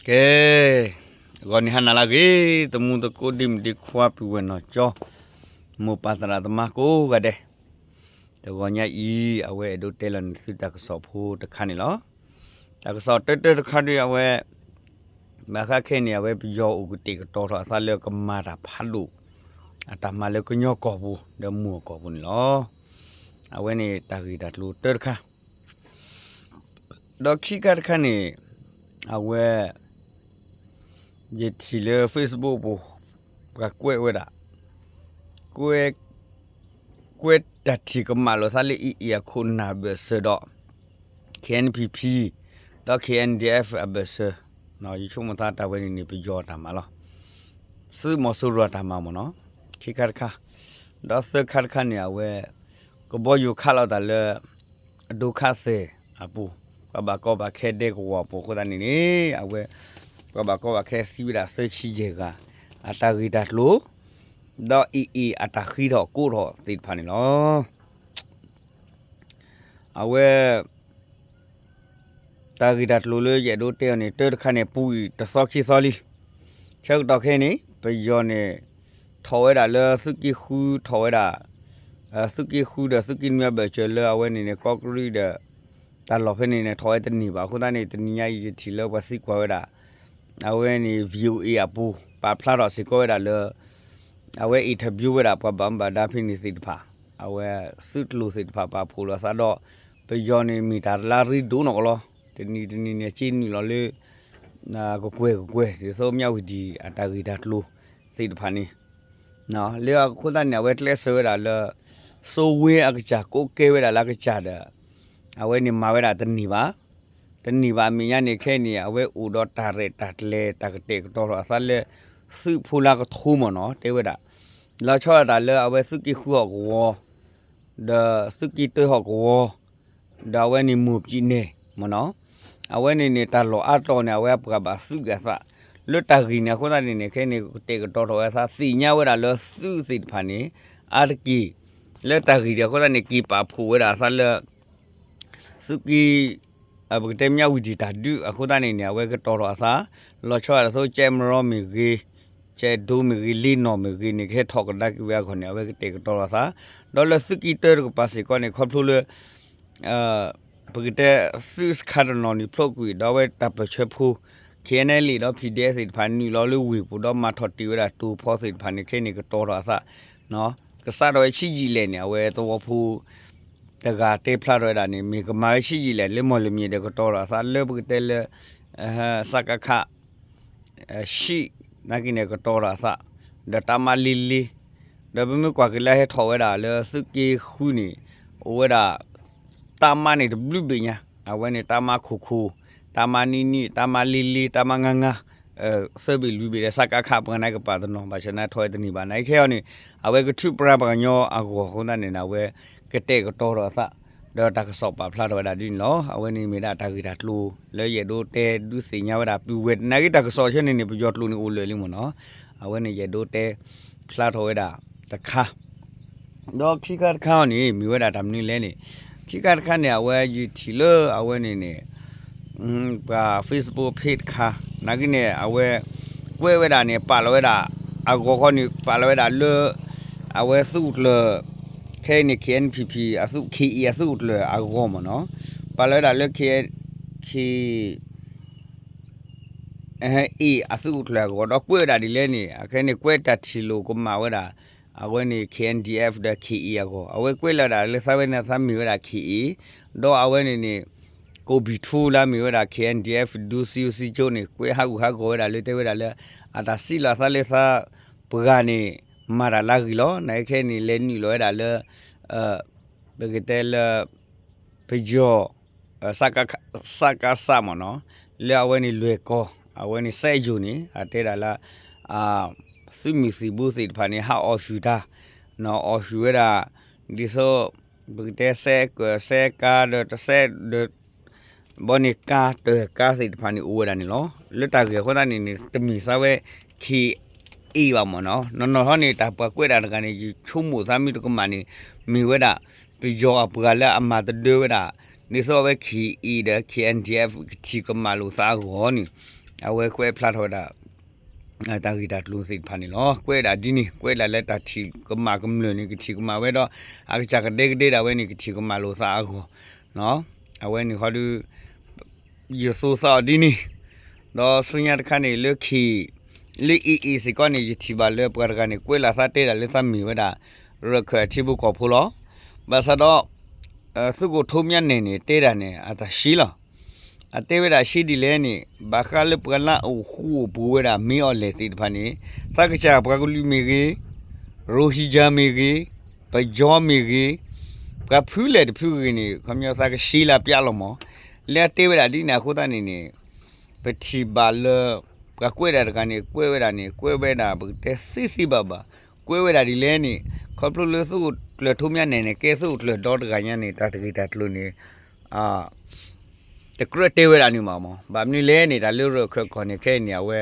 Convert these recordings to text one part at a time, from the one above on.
ကဲ, ဂီၤနံၤဟါနၤလၢအဂ့ၤ, သမူသကိးဒ့မုၣ်ဒ့ခွါ ပုၢ်ဝဲၢ်နီၢ်ကၠီ, မိၢ်ပၢ်သရၣ်သမါကိးဂၤဒဲး, တဂီၤညါအံၤ အဝဲအဲၣ်ဒိးတဲလီၤန့ၢ်သုတၢ်ကစီၣ်ဖိတခါန့ၣ်လီၤ. တၢ်ကစီၣ်တၢတၢတခါဒီး အဝဲ ဘၣ်ဃးခဲအံၤန့ၣ် အဝဲပယီၤအိၣ်ကတဲာ်ကတီၤထီၣ်အသးလၢကမၤတၢ်ဖးဒိၣ် အတၢ်မၤလၢကညီကီၢ်ပူၤ ဒီးမိၢ်ကီၢ်ပူၤန့ၣ်လီၤ. အဝဲန့ၣ်တၢ်ဂ့ၢ်တၢ်ကျိၤတၢတခါ ဒီးခံခါတခါန့ၣ် အဝဲ ယထံၣ်လၢ Facebook ပူၤ ပှၤကွဲးဝဲဒၣ် ကွဲး ကွဲးတၢ်ထံၣ်ကမၣ်လိာ်သးလၢ AA အခိၣ်နၢ်အဘၢၣ်စၢၤဒီး KNPP ဒီး KNDF အဘၢၣ်စၢၤ, ယဆိကမိၣ်သးတၢ်ဝဲန့ၣ်န့ၣ် ပယီၤတၢ်မၤလီၤ. သုးမီၤစိရိၤတၢ်မၤမ့ၢ်နီၤ, ခံခါတခါ, ဒီးသၢခါတခါန့ၣ် အဝဲ ကဘီယူၤခးလီၤတၢ်လၢ အဒိခးသဲၣ်အပူၤ, ပှၤဘၣ်ကီဘၣ်ခဲဒဲကဝီၤအပူၤအဃိသတးန့ၣ်န့ၣ် အဝဲ ပှၤဘၣ်ကီဘၣ်ခဲသံဝဲဒၣ်သၢဆံယဲၢ်ဂၤ, အတၢ်ဂ့ၢ်တၢ်ကျိၤ, ဒီး AA အတၢ်ဃံထီၣ်ကိးထီၣ်သ့ၣ်တဖၣ်န့ၣ်လီၤ. အဝဲ တၢ်ဂ့ၢ်တၢ်ကျိၤလၢယအဲၣ်ဒိးတဲအီၤန့ၣ် တၢတခါန့ၣ် ပူၤကွံာ်တသီခံသီလံ. ဆၢကတီၢ်ခဲအံၤန့ၣ် ပယီၤန့ၣ် ထီၣ်ဝဲဒၣ်လၢသုးက့ဃု ထီၣ်ဝဲဒၣ် သုးက့ဃုဒီးသုးက့နွံအဘၢၣ်စၢၤလၢအဝဲန့ၣ်န့ၣ် ကီးကရံၣ်ဒီး တၢ်လီၢ်ဖဲန့ၣ်န့ၣ် ထီၣ်ဝဲတန့ၢ်ဘၣ်. အဃိသတးန့ၣ် တနံၤညါအံၤ ယထံၣ်လၢပှၤသံကွၢ်ဝဲဒၣ် အဝဲန့ၣ် VOA အပူၤ ပာ်ဖျါထီၣ်စ့ၢ်ကီးဝဲဒၣ်လၢ အဝဲ interview ဝဲဒၣ်ပှၤဘၣ်မူဘၣ်ဒါဖဲန့ၣ်သ့ၣ်တဖၣ်, အဝဲသုးကျိၤသ့ၣ်တဖၣ်ပာ်ဖှိၣ်လိာ်သးဒီး ပယီၤန့ၣ်မ့ၢ်တၢ်လၢရ့ဒိၣ်နီၢ်ကီၢ်လီၤ. တနံၤတနံၤန့ၣ် က့နုာ်လီၤလၢ ကကွဲၢ်ကကွဲၢ် ဒ်သိးမၠးဝံၤဒံၣ်အတၢ်ဂ့ၢ်တၢ်ကျိၤသ့ၣ်တဖၣ်န့ၣ် လၢအဃိသတးန့ၣ် အဝဲကျဲးစၢးဝဲဒၣ်လၢ စိဝ့အကစၢ် ကိးကဲဝဲဒၣ်လၢအကစၢ်ဒီး အဝဲန့ၣ်မၤဝဲဒၣ်တန့ၢ်ဘၣ်. တန့ၢ်ဘၣ်အမဲာ်ညါန့ၣ် ခဲအံၤန့ၣ် အဝဲအိၣ်ဒီးတၢ်ရဲၣ်တၢ်ကျဲၤ တၢ်ကတဲာ်ကတီၤထီၣ်အသးလၢ သုးဖိလၢကထိမ့ၢ်နီၤ တဲဝဲဒၣ် လီၤဆီဒၣ်တၢ်လၢအဝဲသုးက့ဃုဟီၣ်ကဝီၤ ဒီးသုးက့တၢဟီၣ်ကဝီၤ ဒီးအဝဲန့ၣ်မိၢ်ပှၢ်နဲၣ်မ့ၢ်နီၤ အဝဲန့ၣ်န့ၣ် တၢ်လီၢ်အါတီၤန့ၣ် အဝဲအပှၤဘၣ်သုးက့ၤအသး လၢတၢ်ဂ့ၢ်န့ၣ်အဃိသတးန့ၣ်န့ၣ် ခဲအံၤန့ၣ် ကတဲာ်ကတီၤထီၣ်ဝဲအသး သ့ၣ်ညါဝဲဒၣ်လၢသုးသ့ၣ်တဖၣ်န့ၣ် အါတက့ၢ် လၢတၢ်ဂ့ၢ်ဒ်အဃိသတးန့ၣ် က့ၤပာ်ဖှိၣ်ဝဲဒၣ်အသးလၢ သုးက့ ပကတဲမၠးဝံၤဒံၣ်တၢ်ဒုးအဃိသတးန့ၣ်န့ၣ် အဝဲကတီၤထီၣ်အသး လီၤဆီဒ်သိး ကၠဲမရီမ့ၢ်ဂ့ၤ ကၠဲဒိမ့ၢ်ဂ့ၤ လ့နီၣ်မ့ၢ်ဂ့ၤန့ၣ် ကဟဲထီၣ်ကဒါက့ၤဝဲအဂီၢ်န့ၣ် အဝဲကတဲာ်ကတီၤထီၣ်အသး ဒီးလၢသုးက့တၢတကပၤစ့ၢ်ကီးန့ၣ် ခီဖျိလၢ ပကတဲသုးစခါတနီၤန့ၣ် ဖျိကွံာ်ဒီးအဝဲတၢ်ပၢၢ်ဆၢဖိ KNLA ဒီး PDF သ့ၣ်တဖၣ်နုာ်လီၤလၢဝ့ၢ်ပူၤဒီးမၤထီၣ်တ့ၢ်ဝဲဒၣ်တိၤဖီသ့ၣ်တဖၣ်န့ၣ် ခဲအံၤန့ၣ်ကတီၤထီၣ်အသး ကစးထီၣ်ဝဲဆံးယံာ်လဲၣ်န့ၣ် အဝဲသဝီဖိ တဂၤတဲဖျါထီၣ်ဝဲဒၣ်န့ၣ် မ့ၢ်ကမၤဝဲဆံးယံာ်လဲၣ် လၢမီၢ်လမံၤဒီးကတီၤထီၣ်အသးလၢပကတဲလၢ စကခ ဆံး နာ်က့န့ၣ် ကတီၤထီၣ်အသး ဒီးတၢ်မၤလ့လ့ ဒီးပမ့ၢ်ကွၢ်က့ၤလၢဟဲထီၣ်ဝဲဒၣ်လၢသုးက့ဃုန့ၣ် အိၣ်ဝဲဒၣ် တၢ်မၤန့ၣ်တဘျုးဘ့ၣ်ညါ အဝဲန့ၣ် တၢ်မၤခိၣ်ခိၣ် တၢ်မၤနံနံ တၢ်မၤလ့လ့ တၢ်မၤငါငါ သၢဘ့ၣ်လွံၢ်ဘ့ၣ်ဒီး စကခ ပှၤန့ၣ်ကပာ်တနီၤ ဘၣ်ဆၣ်န့ၣ်ထီၣ်ဝဲတန့ၢ်ဘၣ် နာ်က့ခဲအံၤန့ၣ် အဝဲကထုးပြၢပှၤကညီအဂီၢ်အဃိသတးန့ၣ် အဝဲကတဲာ်ကတီၤထီၣ်အသး ဒီးတၢ်ကစီၣ်ပာ်ဖျါထီၣ်ဝဲဒၣ်ဒ်န့ၣ်လီၤ. အဝဲန့ၣ်မ့ၢ်ဒၣ်တၢ်ဂ့ၢ်တၢ်ကျိၤလၢယအဲၣ်ဒိးတဲဒုးသ့ၣ်ညါဝဲဒၣ် ပုၢ်ဝဲၢ်နာ်က့တၢ်ကစီၣ်ဆၢန့ၣ်န့ၣ် ပယီၤကျိာ်န့ၣ်အိၣ်လၢာ်လံမ့ၢ်နီၤ အဝဲန့ၣ်ယအဲၣ်ဒိးတဲဖျါထီၣ်ဝဲဒၣ်တခါ ဒီးခံခါတခါအံၤန့ၣ် မ့ၢ်ဝဲဒၣ်တၢ်မနုၤလဲၣ်န့ၣ် ခံခါတခါန့ၣ် အဝဲယထံၣ်လၢအဝဲန့ၣ်န့ၣ် ပှၤ Facebook page တခါ နာ်က့န့ၣ် အဝဲ ကွဲးဝဲဒၣ်န့ၣ် ပာ်လီၤဝဲဒၣ် အဂီၤခီန့ၣ် ပာ်လီၤဝဲဒၣ်လၢ အဝဲသုးခိၣ်ကျၢၢ် ခဲအံၤန့ၣ် KNPP အသုး KA အသုးခိၣ်ကျၢၢ်အဂီၢ်မ့ၢ်နီၤ ပာ်လီၤဝဲဒၣ်လၢ K K A အသုးခိၣ်ကျၢၢ်အဂီၢ် ဒီးကွဲးဝဲဒၣ်ဒ်လဲၣ်န့ၣ် အခဲန့ၣ် ကွဲးတၢ်ထံၣ်လိာ်ကမၣ်ဝဲဒၣ် အဝဲန့ၣ် KNDF ဒီး KA အဂီၢ် အဝဲကွဲးလီၤဒၣ်လၢသးဝဲန့ၣ်သးမ့ၢ်ဝဲဒၣ် KA ဒီးအဝဲန့ၣ်န့ၣ် ကိးဘံၣ်ထူလၢမ့ၢ်ဝဲဒၣ် KNDF ဒူစံယိစံကၠိန့ၣ် ကွဲးဟးဂူာ်ဟးဂီၤဝဲဒၣ်လၢတဲဝဲဒၣ်လၢ အတၢ်စံးလီၤသးလၢသးပှၤန့ၣ် မၤတၢ်လၢအဂ့ၤလီၤ နာ်က့ခဲအံၤန့ၣ် လဲၤနုာ်လီၤဝဲဒၣ်လၢ ပကတဲလၢ ပယီၤ စကစ မ့ၢ်နီၤ လၢအဝဲန့ၣ်လွဲၢ်ကီၢ် အဝဲန့ၣ်စဲယိၤန့ၣ် အတဲဒၣ်လၢ သုးမုၢ်သံၣ်ဘိသ့ၣ်တဖၣ်န့ၣ် ဟးအီၣ်ဟုၣ်တၢ် အီၣ်ဟုၣ်ဝဲဒၣ် ဒ်သိး ပကတဲစဲကၢၢ်စဲကါဒီးတစဲဒီး ဘီန့ၣ်ကါတၢၢ်ကါသ့ၣ်တဖၣ်န့ၣ်အိၣ်ဝဲဒၣ်န့ၣ်လီၤ. လၢတၢ်ဂ့ၢ်အဃိသတးန့ၣ်န့ၣ် တမ့ၢ်သးဝဲ KA ဘၣ်မ့ၢ်နီၤ နီၢ်နီၢ်ထီန့ၣ် တၢ်ပှၤကွဲးဒၣ်တဂၤန့ၣ် ယဆိကမိၣ်သးမ့ၢ်တကမၣ်န့ၣ် မ့ၢ်ဝဲဒၣ် ပယီၤအပှၤလၢအမၤတဒၢဝဲဒၣ် ဒ်သိးအဝဲ KA ဒီး KNDF ကထံၣ်ကမၣ်လိာ်သးအဂီၢ်န့ၣ် အဝဲကွဲးဖျါထီၣ်ဝဲဒၣ် တၢ်ဂ့ၢ်တၢ်ကျိၤသ့ၣ်တဖၣ်န့ၣ်လီၤ. ကွဲးဒၣ်ဒ်န့ၣ် ကွဲးဒၣ်လၢတၢ်ထံၣ်ကမၣ်ကမျၢၢ်န့ၣ် ကထံၣ်ကမၣ်ဝဲဒီး အကစၢ်ကဒဲကဒဲဒၣ်ဝဲန့ၣ် ကထံၣ်ကမၣ်လိာ်သးအဂီၢ် အဝဲန့ၣ်ဃီဒီး ယသိးသးအီၤဒ်န့ၣ် ဒီးဆူညါတခါန့ၣ် လၢခံ လၢအ့ၣ်အ့ၣ်စ့ၢ်ကီးန့ၣ် ယထံၣ်ဘၣ်လၢပှၤတဂၤန့ၣ် ကွဲးလီၤသးတဲဒၣ်လၢသးမ့ၢ်ဝဲဒၣ် ရၢၢ်ခၢၣ်အထံဖိကီၢ်ဖိလီၤ. ဘၣ်ဆၣ်ဒီး သုးခိၣ်ထိးမၠါနဲၣ်န့ၣ် တဲဒၣ်န့ၣ် အတၢ်ရှ့လီၤ. အတဲဝဲဒၣ်ရှ့ဒ်လဲၣ်န့ၣ် ဘၣ်ဃးလၢပှၤလၢအအိၣ်ဃူအိၣ်ဖိးဝဲဒၣ်မ့ၢ်အီၤလဲၣ်သ့ၣ်တဖၣ်န့ၣ် သးကစၢ်ပှၤကလုာ်မ့ၢ်ဂ့ၤ, ရိဟံကၠါမ့ၢ်ဂ့ၤ, ပယီၤမ့ၢ်ဂ့ၤ, ပှၤဖုလဲၣ်တဖုဂ့ၤန့ၣ် ခီပညီသးကရှဲလၢပျၢ်လီၤမး. လၢအတဲဝဲဒၣ်ဒ်န့ၣ်အဃိသတးန့ၣ်န့ၣ် ပထံၣ်ဘၣ်လၢ ပှၤကွဲးဒၣ်တဂၤန့ၣ် ကွဲးဝဲဒၣ်န့ၣ် ကွဲးဝဲဒၣ်ပကတဲသ့သ့ဘၣ်ဘၣ်, ကွဲးဝဲဒၣ်ဒ်လဲၣ်န့ၣ် ခီဖျိလၢသုးခိၣ်ကျၢၢ်ထိးမၠါနဲၣ်န့ၣ် ကဲသုးခိၣ်ကျၢၢ်ဒီတဂၤညါန့ၣ် တၢ်တဂ့ၤတၢ်ကျိၤန့ၣ် တကြၢးတဲဝဲဒၣ်န့ၣ်မးမး. ဘၣ်မနုၤလဲၣ်န့ၣ် တၢ်လၢရၢၢ်ခၢၣ်ကီၢ်န့ၣ် ခဲအံၤန့ၣ် အဝဲ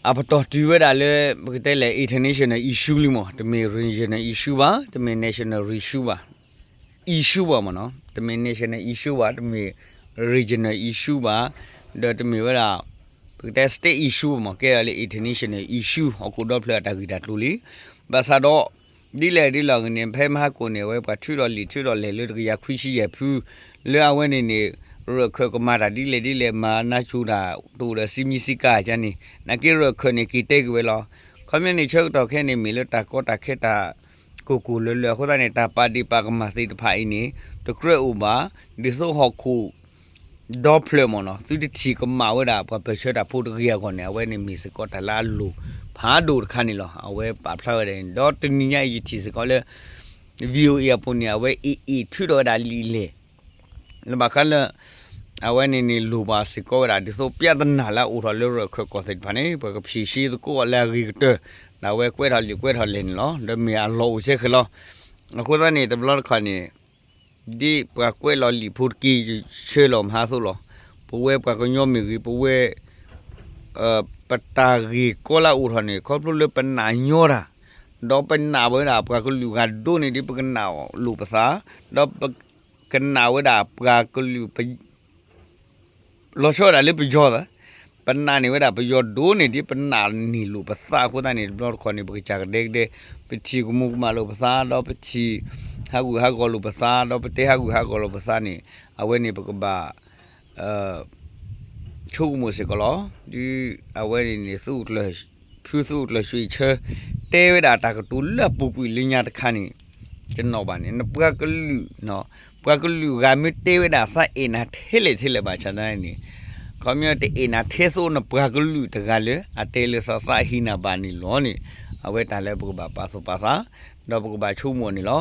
အပတီၢ်တုၤဝဲဒၣ်လၢ ပကတဲလဲၣ် international issue လံမး, တမ့ၢ် regional issue ဘၣ်, တမ့ၢ် national issue ဘၣ်, issue ဘၣ်မးနီၤ, တမ့ၢ် national issue ဘၣ်, တမ့ၢ် regional issue ဘၣ်, ဒီးတမ့ၢ်ဝဲဒၣ် ပကတဲ state issue ဘၣ်မး, ကဲဒၣ်လၢ international issue ဟီၣ်ခိၣ်ဒီဖျၢၣ်အတၢ်ဂ့ၢ်တၢ်ကျိၤလံ. ဘၣ်ဆၣ်ဒီး ဒ်လဲၣ်ဒ်လဲၣ်ဂ့ၤန့ၣ် ဖဲမဟါကိၣ်န့ၣ် အဝဲပှၤထုးထီၣ်လံာ်ထုးထီၣ်လဲၢ်လၢတကယၤခွံဆံယဲၢ်ဖု လၢအဝဲန့ၣ်န့ၣ် ရၢၢ်ခၢၣ်ကမၤတၢ်ဒ်လဲၣ်ဒ်လဲၣ် မၤနါစိၤတၢ်တအိၣ်ဒီးစံမံစံကါကန့ၣ် နာ်က့ရၢၢ်ခၢၣ်န့ၣ် က့ၤတဲက့ၤဝဲလီၤ. ခီပညီန့ၣ် ဆၢကတီၢ်ခဲအံၤန့ၣ် မ့ၢ်လၢတၢ်ကီတၢ်ခဲတၢ် ကိၢ်ကိၢ်လၢၤလၢၤအဃိသတးန့ၣ် တၢ်ပာ်ဒ့ၣ်ပာ်ကမၣ်သ့ၣ်တဖၣ်အံၤန့ၣ် တကြၢးအိၣ်ဘၣ်, ဒ်သိးဟီၣ်ခိၣ် ဒီဖျၢၣ်မးနီၤ သုတထံၣ်ကမၣ်ဝဲဒၣ်ပှၤပၢၢ်ဆၢတၢ်ဖိတဂ့ၤအဂီၢ်န့ၣ် အဝဲန့ၣ်မ့ၢ်စ့ၢ်ကီးတၢ်လၢအလိၣ်ဖးဒိၣ်တခါန့ၣ်လီၤ. အဝဲပာ်ဖျါဝဲဒၣ်န့ၣ် ဒီးတနံၤညါအံၤယထံၣ်စ့ၢ်ကီးလၢ VOA အပူၤန့ၣ် အဝဲအ့ၣ်အ့ၣ်ထုးထီၣ်ဝဲဒၣ်လံာ်လဲၢ် လၢဘၣ်ဃးလၢ အဝဲန့ၣ်န့ၣ်လိၣ်ဘၣ်စ့ၢ်ကီးဝဲဒၣ် ဒ်သိးပြဿနာလၢအအိၣ်ထီၣ်လၢရၢၢ်ခၢၣ်ကီၢ်သ့ၣ်တဖၣ်န့ၣ် ပှၤကဖြေရှင်းသကိးအီၤလၢအဂ့ၤကတၢၢ် ဒီးအဝဲကွဲးထီၣ်လံာ်ကွဲးထီၣ်လဲၢ်န့ၣ်လီၤ. ဒီးမ့ၢ်အလီၢ်အိၣ်စဲဃဲၤလီၤ. အဃိသတးန့ၣ် တဘျီတခီၣ်န့ၣ် ဒ်ပှၤကွဲးလီၤလံာ်ဖိတက့ၢ် ယဆၢလီၤမဟါသိးလီၤ. ပဝဲပှၤကညီမ့ၢ်ဂ့ၤ ပဝဲ ပတၢ်ဂ့ၢ်ကီလၢအအိၣ်ထီၣ်န့ၣ် ခီဖျိလၢပနာ်ညီတၢ် ဒီးပနာ်ဝဲဒၣ်ပှၤကလုာ်ဂၤဒိၣ်န့ၢ်ဒ်ပကနာ်လိာ်ပသး, ဒီးပကနာ်ဝဲဒၣ်ပှၤကလုာ် လီၤဆီဒၣ်တၢ်လၢပယီၤသး, ပနာ်န့ၢ်ဝဲဒၣ်ပယီၤဒိၣ်န့ၢ်ဒ်ပနာ်န့ၢ်လိာ်ပသးအဃိသတးန့ၣ် တဘျီတခီၣ်န့ၣ် ပကစၢ်ကဒဲကဒဲ ပထံၣ်ကမူၤကမၣ်လိာ်ပသး ဒီးပထံၣ်ဟးဂူာ်ဟးဂီၤလိာ်ပသး ဒီးပတဲဟးဂူာ်ဟးဂီၤလိာ်ပသးန့ၣ် အဝဲန့ၣ်ပကဘၣ် ဆိကမိၣ်စ့ၢ်ကီးလီၤ. ဒ်အဝဲန့ၣ်န့ၣ် သုးခိၣ်ကျၢၢ် ဖုသုးခိၣ်ကျၢၢ်ရွှ့ၣ်ဆၢ တဲဝဲဒၣ်တၢ်ကတိၤလၢအပူၤကွံာ်လၢညါတခါန့ၣ် တနီၣ်ဘၣ်န့ၣ် နပှၤကလုာ် ပှၤကလုာ်ဂၤမ့ၢ်တဲဝဲဒၣ်သးအဲၣ်နၤထဲလဲၣ်ထဲလဲၣ်ဘၣ်ဆၣ်သနာ်န့ၣ် ခီပညီတအဲၣ်နၤထဲသိးနပှၤကလုာ်တဂၤလၢ အတဲလၢသးသးဟ့နၤဘၣ်န့ၣ်လီၤန့ၣ် အဝဲတၢ်လၢပကဘၣ်ပာ်သူၣ်ပာ်သး ဒီးပကဘၣ်ဆိကမိၣ်န့ၣ်လီၤ.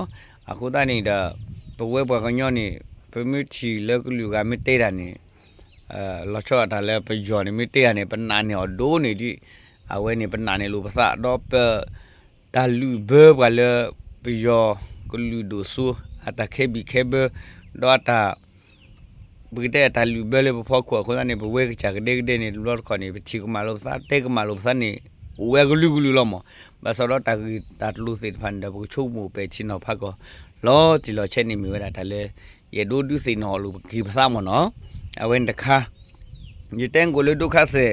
အဃိသတးန့ၣ်ဒီး ပဝဲပှၤကညီန့ၣ် ပမ့ၢ်ထံၣ်လၢကလုာ်ဂၤမ့ၢ်တဲတၢ်န့ၣ် လီၤဆီဒၣ်တၢ်လၢပယီၤန့ၣ်မ့ၢ်တဲတၢ်န့ၣ် ပနာ်န့ၢ်အီၤဒိၣ်န့ၢ်ဒ် အဝဲန့ၣ်ပနာ်န့ၢ်လိာ်ပသး ဒီးပ တၢ်လုၢ်ဘၢပှၤလၢ ပယီၤကလုာ်ဒိၣ်စိ အတၢ်ခဲဘံၣ်ခဲဘၢ ဒီးအတၢ် ပကတဲအတၢ်လုၢ်ဘၢလၢပဖီခိၣ်အဃိသတးန့ၣ် ပဝဲကစၢ်ကဒဲကဒဲန့ၣ် တဘျီတခီၣ်န့ၣ် ပထံၣ်ကမၣ်လိာ်ပသး တဲကမၣ်လိာ်ပသးန့ၣ် အိၣ်ဝဲအကလုာ်ကလုာ်လီၤမး. ဘၣ်ဆၣ်ဒီးတၢ်ဂ့ၢ်တၢ်ကျိၤသ့ၣ်တဖၣ်န့ၣ်ဒီး ပကဆိကမိၣ်ပဲာ်ထံနီၤဖးကီး လီၤတံၢ်လီၤဆဲးန့ၣ် မ့ၢ်ဝဲဒၣ်တၢ်လၢ ယအဲၣ်ဒိးဒုးသ့ၣ်နီၣ်လိာ်ပက့ၤပသးမးနီၤ. အဝဲန့ၣ်တခါ ယတဲက့ၤလၢဒုက္ခသည်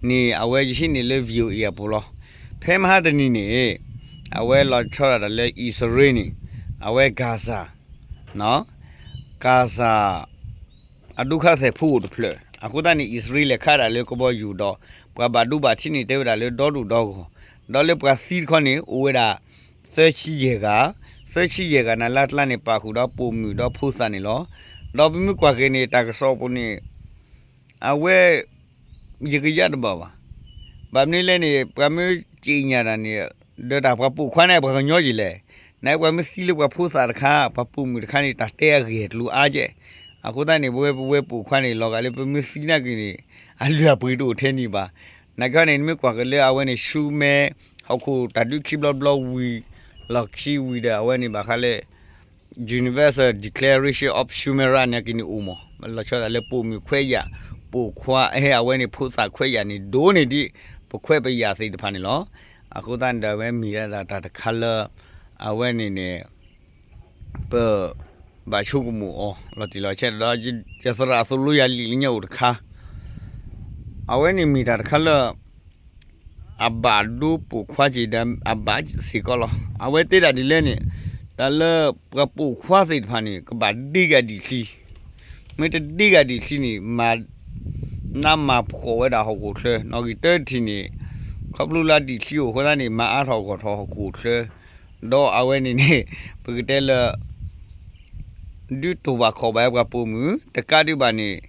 န့ၣ် အဝဲယဟံးန့ၢ်လၢ VOA အပူၤလီၤ. ဖဲမဟါတနံၤန့ၣ် အဝဲလီၤဆီဒၣ်တၢ်လၢအံၣ်စရ့လးန့ၣ် အဝဲ Gaza Gaza အဒုက္ခသည်ဖိအိၣ်တဖျၢၣ် အဃိသတးန့ၣ် အံၣ်စရ့လးလဲၤခးဒၣ်လၢကဘီယူၤဒီး ပှၤဘၣ်ဒိဘၣ်ထံးန့ၣ် တဲဝဲဒၣ်လၢဒီဒူၣ်ဒီဂီၢ် ဒီးလၢပှၤသံတခီန့ၣ် အိၣ်ဝဲဒၣ် သၢဆံယဲၢ်ဂၤ, သၢဆံယဲၢ်ဂၤန့ၣ် လၢတလါန့ၣ် ပာ်ဃုာ်ဒီးပိာ်မုၣ်ဒီးဖိသၣ်န့ၣ်လီၤ. ဒီးပမ့ၢ်ကွၢ်က့ၤန့ၣ် တၢ်ကစီၣ်ပူၤန့ၣ် အဝဲ ယကယၢ်တဘၣ်ဘၣ်. ဘၣ်မနုၤလဲၣ်န့ၣ် ပှၤမ့ၢ်စံးညါတၢ်န့ၣ် ဒီးတၢ်ပှၤပိာ်ခွါန့ၣ် ပှၤကညီယံၤလဲၣ်, နပှၤမ့ၢ်သံလၢပှၤဖိသၣ်တခါ ပှၤပိာ်မုၣ်တခါန့ၣ် တၢ်တဲအဂ့ၢ်အကျိၤအါကဲၣ်. အဃိသတးန့ၣ် ပဝဲပဝဲပိာ်ခွါန့ၣ် လီၤဂာ်လၢပမ့ၢ်သံနာ်က့န့ၣ် အလုၢ်အပှ့ၤတအိၣ်ထဲန့ၣ်ဘၣ်. နာ်က့န့ၣ် နမ့ၢ်ကွၢ်က့ၤလၢအဝဲန့ၣ် ရှူမဲ ဟီၣ်ခိၣ်တၢ်ဒုးခံဘျီဘျီဝံၤ လီၢ်ခံဝံၤဒီး အဝဲန့ၣ်ဘၣ်ဃးလၢ Universal Declaration of Human Rights နာ်က့န့ၣ်အိၣ်မး လီၤဆီဒၣ်လၢပိာ်မုၣ်ခွဲးယာ် ပိာ်ခွါ ဟဲအဝဲန့ၣ်ဖိသၣ်ခွဲးယာ်န့ၣ် ဒိၣ်န့ၢ်ဒ် ပခွဲးပယာ်သ့ၣ်တဖၣ်န့ၣ်လီၤ. အဃိသတးန့ၣ်ဒီး အဝဲမ့ၢ်ဒၣ်တၢ်တခါလၢ အဝဲန့ၣ်န့ၣ် ပ ဘၣ်ဆိကမိၣ်အီၤ လီၤတံၢ်လီၤဆဲးဒီး ယသရၣ်သိၣ်လိယၤလံာ်လၢညါအိၣ်တခါ အဝဲန့ၣ်မ့ၢ်တၢ်တခါလၢ အဘၣ်ဒိပိာ်ခွါက့ၤဒီးအဘၣ်စ့ၢ်ကီးလီၤ. အဝဲတဲဒၣ်ဒ်လဲၣ်န့ၣ်, တၢ်လၢပှၤပိာ်ခွါသ့ၣ်တဖၣ်န့ၣ် ကဘၣ်ဒ့ဂၤဒံၣ်ချံ, မ့ၢ်တဒ့ဂၤဒံၣ်ချံန့ၣ် မၤနးမၤဖှီၣ်ဝဲဒၣ်ဟီၣ်ခိၣ်ချၢ, နီၣ်ဂံၢ်တၢတထံၣ်န့ၣ် ခီဖျိလၢဒံၣ်ချံအိၣ်အဃိသတးန့ၣ် မၤအါထီၣ်ဂီၢ်ထီၣ်ဟီၣ်ခိၣ်ချၢ, ဒီးအဝဲန့ၣ်န့ၣ် ပကတဲလၢ ဒုးတိာ်ဘၣ်ခီၣ်ဘၣ်ပှၤပိာ်မုၣ် တကးဒံးဘၣ်န့ၣ်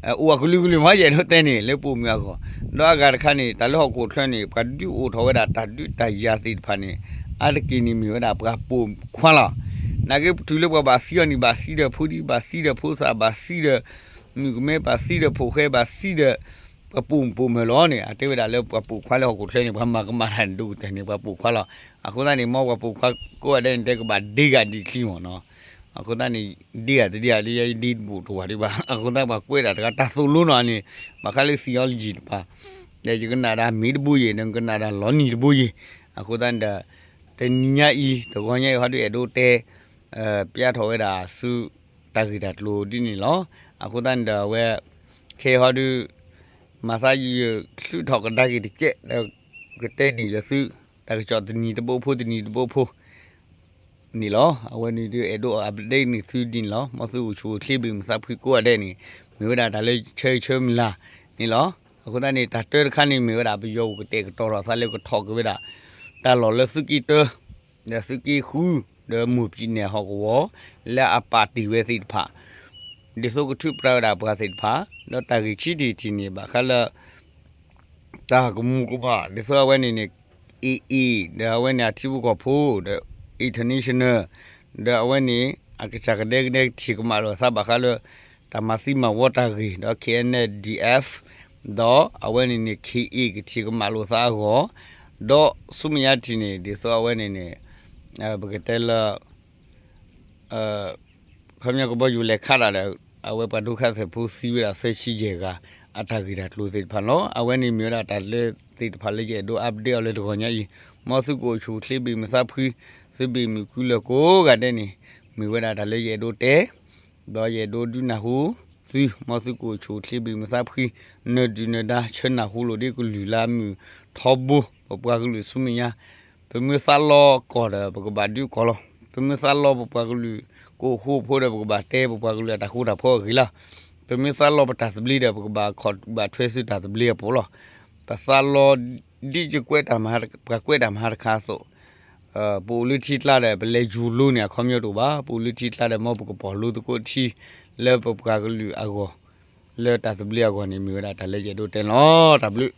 အိၣ်အကလုာ်ကလုာ်မး ယအဲၣ်ဒိးတဲန့ၣ် လၢပိာ်မုၣ်အဂီၢ်, ဒီးအဂၤတခါန့ၣ် တၢ်လၢဟီၣ်ခိၣ်ချၢန့ၣ် ပှၤဒုးအိၣ်ထီၣ်ဝဲဒၣ်တၢ်ဒုးတၢ်ယၤသ့ၣ်တဖၣ်န့ၣ် အါတက့ၢ်န့ၣ်မ့ၢ်ဝဲဒၣ်ပှၤပိာ်ခွါလီၤ. နာ်က့ပတုၤလၢပှၤဘၣ်သံအီၤန့ၣ် ဘၣ်သံဒီးဖိဒံ ဘၣ်သံဒီးဖိသၣ် ဘၣ်သံဒီး မုၣ်ကမဲ ဘၣ်သံဒီးဖိၣ်ဃဲ ဘၣ်သံဒီး ပှၤပိာ်မုၣ်ပိာ်မၢၤလီၤန့ၣ် အတဲဝဲဒၣ်လၢပှၤပိာ်ခွါလၢဟီၣ်ခိၣ်ချၢန့ၣ် ပှၤမၤကမၣ်တၢ်န့ၣ် ဒိၣ်ကတၢၢ်န့ၣ် ပှၤပိာ်ခွါလီၤ. အဃိသတးန့ၣ် မ်ပှၤပိာ်ခွါကိးဂၤဒဲးန့ၣ် တဲကဘၣ်ဒ့ဂၤဒံၣ်ချံမ့ၢ်နီၤ. အဃိသတးန့ၣ် ဒ့ဂၤတဒ့ဂၤဒ်ယဒ့တဘူၣ်တဝၤဒံးဘၣ်. အဃိသတးပှၤကွဲးဒၣ်တဂၤတၢ်သိၣ်လိနီၤန့ၣ် ဘၣ်ဃးလၢ theology တပၤ ဒီးယကနၣ်ဒၣ်မ့ၢ်တဘိယံၤ ဒီးကနၣ်ဒၣ်လီၤနံၤတဘိယံၤ. အဃိသတးန့ၣ်ဒီး တနံၤညါအံၤ တဂီၤညါအံၤဟီဒုးအဲၣ်ဒိးတဲ ပျဲထီၣ်ဝဲဒၣ်ဆူ တၢ်ဂ့ၢ်တၢ်ကျိၤဒ်န့ၣ်လီၤ. အဃိသတးန့ၣ်ဒီးအဝဲ ခဲအံၤဟီဒုး မၤသးယချုးထီၣ်ကဒါက့ၤတကဲး ဒီးကတဲန့ၢ်ယသု တၢ်ကစီၣ်တနံၤတဘိဖိတနံၤတဘိဖိ န့ၣ်လီၤ. အဝဲန့ၣ်ဒုးအဲၣ်ဒိး update န့ၢ်သုဒ်န့ၣ်လီၤ. မ်သုအိၣ်ဆူၣ်အိၣ်ချ့ဘၣ်မုာ်သးဖှံကိးဂၤဒဲးန့ၣ် မ့ၢ်ဝဲဒၣ်တၢ်လၢဆၢဂ့ၤဆၢမုၢ်လၢ်န့ၣ်လီၤ. အဃိသတးန့ၣ် တၢ်တၢတခါန့ၣ်မ့ၢ်ဝဲဒၣ် ပယီၤအိၣ်ကတဲာ်ကတီၤထီၣ်သးလၢကထီၣ်က့ၤဝဲဒၣ် တၢ်လီၢ်လၢသုးက့တၢ ဒီးသုးက့ဃု ဒီးမိၢ်ပံၤနဲၣ်ဟီၣ်ကဝီၤ လၢအပာ်တ့ၢ်ဝဲသ့ၣ်တဖၣ် ဒ်သိးကထုးပြးဝဲဒၣ်ပှၤသ့ၣ်တဖၣ် ဒီးတၢ်ဂ့ၢ်ခံထံၣ်တထံၣ်န့ၣ် ဘၣ်ဃးလၢ တၢ်ကမူၤကမၣ် ဒ်သိးအဝဲန့ၣ်န့ၣ် AA ဒီးအဝဲန့ၣ်အထံဖိကီၢ်ဖိ ဒီး international ဒီးအဝဲန့ၣ် အကစၢ်ကဒဲကဒဲကထံၣ်ကမၣ်လိာ်သးဘၣ်ဃးလၢ တၢ်မၤသံမၤဝီတၢ်ဂ့ၢ် ဒီး K N D F ဒီးအဝဲန့ၣ်န့ၣ် K A ကထံၣ်ကမၣ်လိာ်သးအဂီၢ် ဒီးဆူမဲာ်ညါတထံၣ်န့ၣ် ဒ်သိးအဝဲန့ၣ်န့ၣ် ပကတဲလၢ ခီပညီကဘီယူၤလဲၤခးတၢ်ဒီး အဝဲပှၤဒုက္ခသည်ဖိသံဝဲဒၣ်သၢဆံယဲၢ်ဂၤ အတၢ်ဂ့ၢ်တၢ်ကျိၤသ့ၣ်တဖၣ်န့ၣ်လီၤ. အဝဲန့ၣ်မ့ၢ်ဝဲဒၣ်တၢ်လၢသ့ၣ်တဖၣ်လၢယအဲၣ်ဒိး update အီၤလၢတဂီၤညါအံၤ, မ်သုကအိၣ်ဆူၣ်အိၣ်ချ့ဘၣ်မုာ်သးဖှံ, သုဘၣ်မုာ်ကုလၢာ်ကိးဂၤဒဲးန့ၣ် မ့ၢ်ဝဲဒၣ်တၢ်လၢယအဲၣ်ဒိးတဲ ဒီးယအဲၣ်ဒိးဒုးနၢ်ဟူသု, မ်သုကအိၣ်ဆူၣ်အိၣ်ချ့ဘၣ်မုာ်သးဖှံ, နၢၤဒုၣ်နၢၤဒါ ဆၢနၢ်ဟူလိာ်ဒ်ကလုၢ်လၢအမုာ်ထီဘိ ပပှၤကလုာ်ဆူမဲာ်ညါ ပမ့ၢ်သးလီကီၢ်ဒီး ပကဘၣ်ဒုးကီၢ်လီၤ. ပမ့ၢ်သးလီပပှၤကလုာ် ကအိၣ်ဃူအိၣ်ဖိးဒီး ပကဘၣ်တဲပပှၤကလုာ်အတၢ်ဃူတၢ်ဖိးအဂ့ၢ်လီၤ. ပမ့ၢ်သးလီပတၢ်သဘျ့ဒီး ပကဘၣ်ခီၣ်ဘၣ်ထွဲဆူတၢ်သဘျ့အပူၤလီၤ. ပသးလီ ဒ်ယကွဲးတၢ်မဟါ ပှၤကွဲးတၢ်မဟါတခါအသိး ပအိၣ်လၢထံကျါဒီး ပလဲၤယူၤလိန့ၣ် အခီပညီတအိၣ်ဘၣ်. ပအိၣ်လၢထံကျါဒီး မ်ပကပီၢ်လိသကိးထံ လၢပပှၤကလုာ်အဂီၢ် လၢတၢ်သဘျ့အဂီၢ်န့ၣ် မ့ၢ်ဝဲဒၣ်တၢ်လၢယအဲၣ်ဒိးတဲန့ၣ်လီၤ. တၢ်ဘျုး